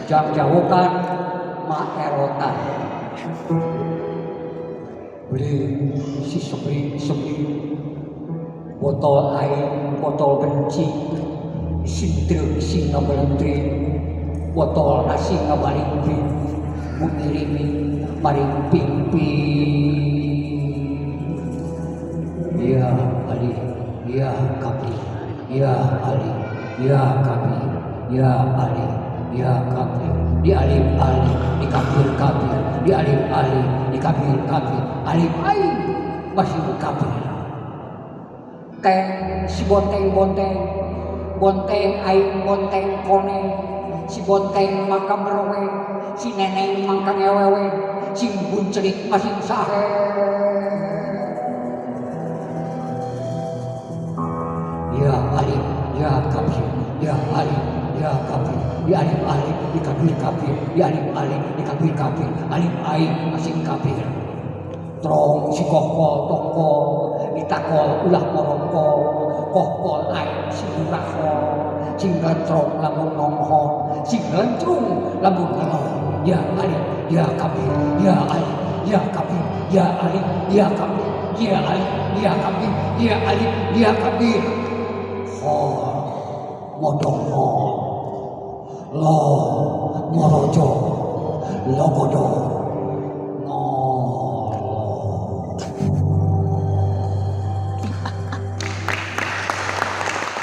Jauh-jauhkan maerotan. Beli si sebeli sebeli botol air, botol benci, sintruk sing ngabelentri, botol nasi ngabalingping, mengirimi maring ping-ping. Ya Ali, ya Kabir, ya Ali, ya Kabir, ya Ali, ya Kabir, di alif Ali, di kabir kabir, di alif Ali, di kabir kabir, alif ain masih kabir. Teng si bonteng bonteng, bonteng aing bonteng koneng, si bonteng mangka merowe, si neneng mangka ngewewe, sing buncelik masing sahe. Ya alif, ya kabir, ya alif, ya kabir, ya alif alif, di kabir kabir, ya alif alif, di kabir kabir, alif ain masing kabir. Trong si kokol tongkol, ditakol ulah morongkol, kokol ain si murahol, sing lentrong lamun nonghol, sing lentrung lamun ngelor. Ya alif, ya kabir, ya alif, ya kabir, ya alif, ya kabir, ya alif, ya kabir, ya alif, ya kabir. Hol, modong hol, lo morojo, logodo.